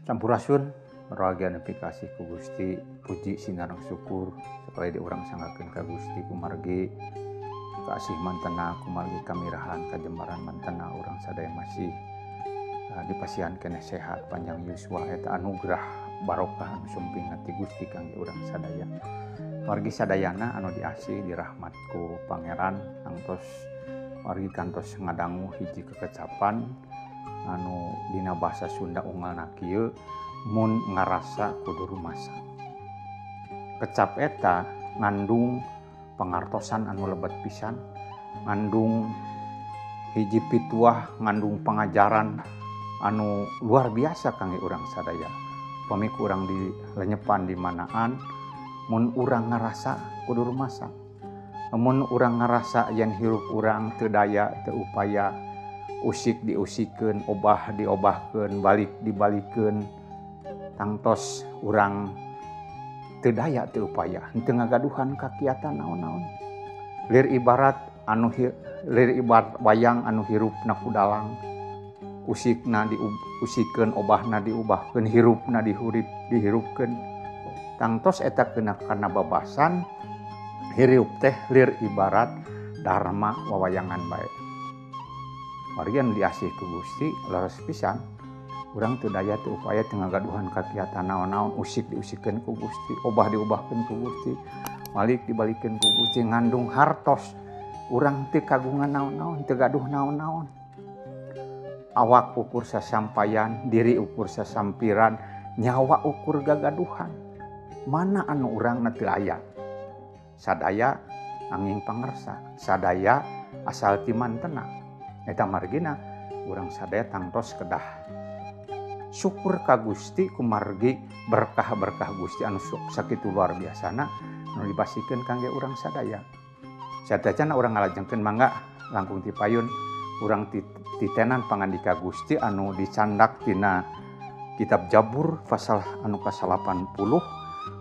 Sampurasun, wargi anu pikasih ku Gusti, puji sinareng syukur sakali deui urang sanggakeun ka Gusti kumargi kaasih mantena, kumargi kamirahan kajembaran mantena urang sadaya masih dipasihan keneh sehat panjang yuswa eta anugerah barokah anu sumping ti Gusti kangge urang sadaya. Wargi sadayana anu diasih dirahmat ku Pangeran tangtos wargi kantos ngadangu hiji kekecapan anu dina bahasa Sunda unggalna kieu mun ngarasa kudu rumasa. Kecap eta ngandung pangartosan anu lebet pisan, ngandung hiji pituah, ngandung pangajaran anu luar biasa kangge urang sadaya. Upami ku urang dilenyepan di manaan, mun urang ngarasa kudu rumasa. Mun urang ngarasa yen hirup urang teu daya teu upaya, usik diusikeun, obah diobahkeun, balik dibalikeun, tangtos urang teu daya teu upaya, henteu ngagaduhan kakiatan naon-naon. Lir ibarat anu lir ibarat wayang anu hirupna ku dalang, usikna diusikeun, obahna diubahkeun, hirupna dihirupkeun. Tangtos eta kena kana babasan hirup teh lir ibarat dharma wawayangan bae. Wargi anu diasih ku Gusti leres pisan, urang teu daya teu upaya teu ngagaduhan kakiatan naon-naon, usik diusikeun ku Gusti, obah diubahkeun ku Gusti, balik dibalikeun ku Gusti, ngandung hartos urang teu kagungan naon-naon, teu gaduh naon-naon. Awak ukur sasampayan, diri ukur sasampiran, nyawa ukur gagaduhan. Mana anu urangna teu aya? Sadaya angin pangersa, sadaya asal ti mantena. Eta margina urang sadaya tangtos kedah syukur ka Gusti kumargi berkah-berkah Gusti anu sakitu luar biasana anu dipasikeun kangge urang sadaya. Sateuacan urang ngalajengkeun mangga langkung ti payun urang titenan pangandika Gusti anu dicandak tina kitab Jabur pasal anu ka-80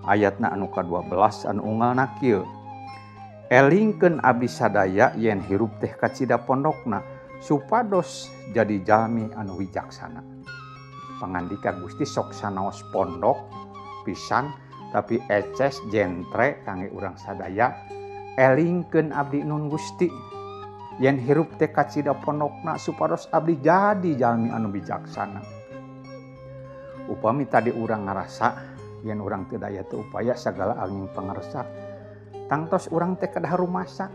ayatna anu ka-12 anu unggalna kieu. Elingkeun abdi sadaya yen hirup teh kacida pondokna supados jadi jalmi anu wijaksana. Pangandika Gusti sok sanaos pondok pisan tapi eces jentre kangge urang sadaya. Elingkeun abdi nun Gusti yen hirup teh kacida pondokna supados abdi jadi jalmi anu bijaksana. Upami tadi urang ngarasa yen urang teu daya teu upaya sagala angin pangersa, tangtos urang teh kedah rumasa.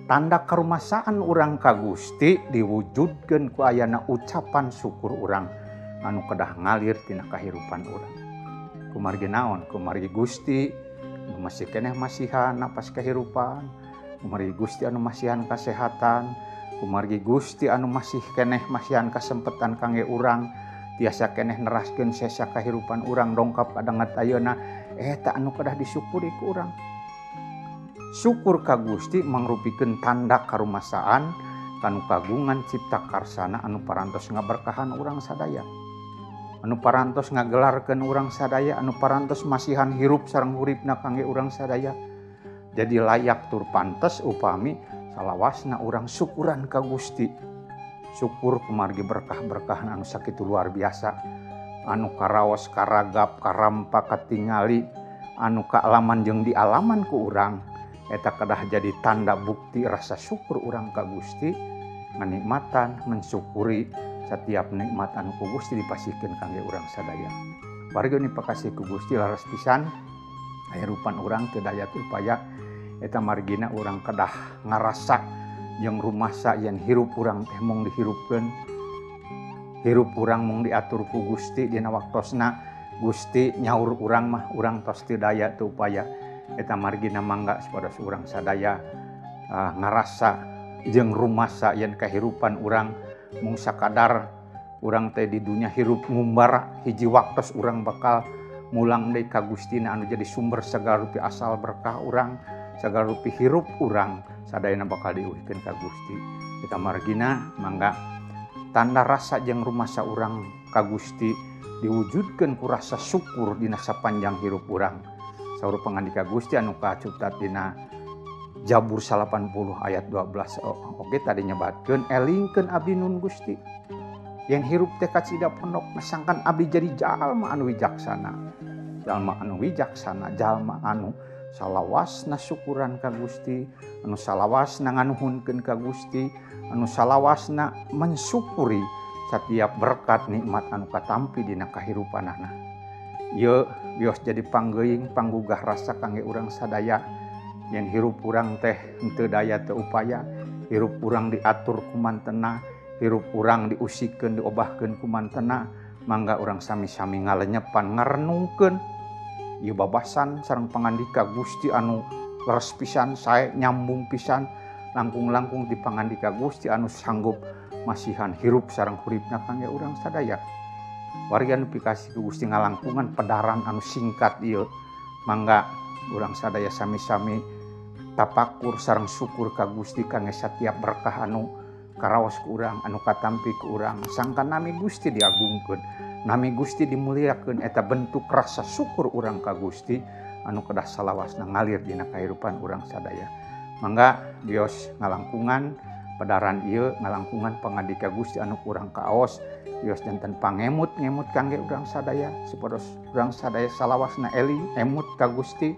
Tanda karumasaan urang ka Gusti diwujudkeun ku ayana ucapan syukur urang anu kedah ngalir tina kahirupan urang. Kumargi naon? Kumargi Gusti anu masih keneh masihan napas kahirupan, kumargi Gusti anu masihan kasehatan, kumargi Gusti anu masih keneh masihan kasempetan kangge urang tiasa keneh neraskeun sesa kahirupan urang dongkap kadangat ayeuna, eta anu kedah disyukuri ku urang. Syukur ka Gusti mangrupikeun tanda karumasaan kanu kagungan cipta karsana anu parantos ngaberkahan urang sadaya, anu parantos ngagelarkeun urang sadaya, anu parantos masihan hirup sareng huripna kangge urang sadaya. Jadi layak tur pantes upami salawasna urang syukuran ka Gusti. Syukur kumargi berkah-berkah anu sakitu luar biasa, anu karaos karagap karampa katingali, anu kaalaman jeung dialaman ku urang. Eta kedah jadi tanda bukti rasa syukur urang ka Gusti, nganikmatan mensyukuri setiap nikmat anu ku Gusti dipasihkeun kangge urang sadaya. Warga ni pakasih ku Gusti laras pisan kahirupan urang teu daya teu upaya, eta margina urang kedah ngarasa jeung rumasa yen hirup urang teh mung dihirupkeun, hirup urang mung diatur ku Gusti dina waktosna Gusti nyaur urang mah urang tos teu daya teu upaya. Eta margina mangga supados urang sadaya ngarasa jeung rumasa yen kahirupan urang mung sakadar urang teh di dunya hirup ngumbara, hiji waktos urang bakal mulang deui ka Gustina anu jadi sumber segala rupi asal berkah urang, segala rupi hirup urang sadayana bakal diuhikeun ka Gusti. Eta margina mangga tanda rasa jeung rumasa urang ka Gusti diwujudkeun ku rasa syukur dina sapanjang hirup urang. Saur pangandika Gusti anu kacutat dina Jabur 80 ayat 12. Oke tadi nyebatkeun elingkeun abdi nun Gusti. Yen hirup teh kacida pondok sangkan abdi jadi jalma anu wijaksana. Jalma anu wijaksana, jalma anu salawasna syukuran ka Gusti, anu salawasna nganuhunkeun ka Gusti, anu salawasna mensyukuri setiap berkat nikmat anu katampi dina kahirupanana. Ieu bios jadi panggeuing panggugah rasa kangge urang sadaya. Yen hirup urang teh henteu daya teu upaya, hirup urang diatur ku mantena, hirup urang diusikeun diobahkeun ku mantena, mangga urang sami-sami ngalenyepan ngarenungkeun ieu babasan sareng pangandika Gusti anu leres pisan sae nyambung pisan langkung-langkung di pangandika Gusti anu sanggup masihan hirup sareng huripna kangge urang sadaya. Wargi anu pikasih ku Gusti ngalangkungan pedaran anu singkat ieu, mangga urang sadaya sami-sami tapakur sareng syukur ka Gusti kangge satiap berkah anu karaos ku urang, anu katampi ku urang, sangkan nami Gusti diagungkeun, nami Gusti dimuliakeun, eta bentuk rasa syukur urang ka Gusti anu kedah salawasna ngalir dina kahirupan urang sadaya. Mangga bios ngalangkungan pedaran ieu, ngalangkungan pangandika Gusti anu kurang kaos, bios janten pangemut-ngemut kangge urang sadaya, supados urang sadaya salawasna eling emut ka Gusti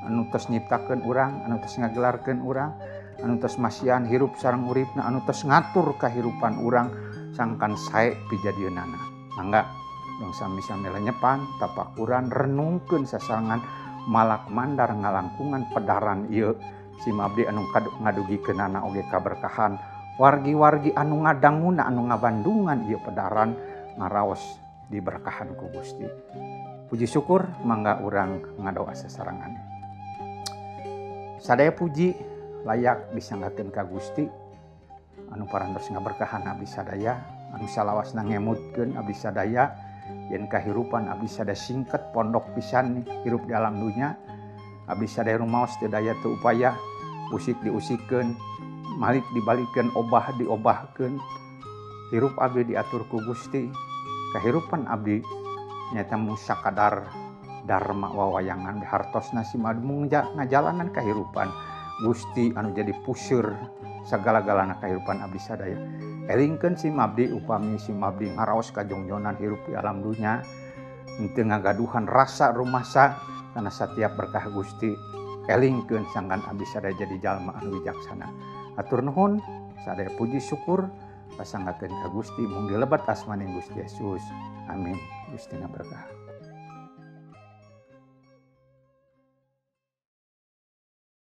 anu tos nyiptakeun urang, anu tos ngagelarkeun urang, anu tos masihan hirup sareng uripna, anu tos ngatur kahirupan urang sangkan sae pijadieunana. Mangga urang sami-sami lenyepan tapakuran renungkeun sasarengan malak mandar ngalangkungan pedaran ieu sim abdi anu ngadugikeunana oge kaberkahan wargi-wargi anu ngadanguna anu ngabandungan ieu pedaran ngaraos diberkahan ku Gusti. Puji syukur mangga urang ngadoa sasarengan. Sadaya puji layak disanggakeun ka Gusti anu parantos ngaberkahan abdi sadaya, anu salawasna ngemutkeun abdi sadaya yen kahirupan abdi sadaya singket pondok pisan hirup di alam dunya. Abdi sadaya rumaos teu daya teu upaya, usik diusikeun, malik dibalikeun, obah diobahkeun. Hirup abdi diatur ku Gusti. Kahirupan abdi nyata mung sakadar dharma wawayangan hartosna simad mung ngajalanan kahirupan Gusti anu jadi puseur sagala-galana kahirupan abdi sadaya. Elingkeun sim abdi upami sim abdi ngaraos kajongjonan hirup di alam dunya henteu ngagaduhan rasa rumasa karena setiap berkah Gusti. Elingkeun sangkan abdi sadaya jadi jalma anu wijaksana. Atur nuhun sadaya puji syukur pasanggakeun ka Gusti mung dilebat asmaning Gusti Yesus. Amin. Gusti ngaberkah.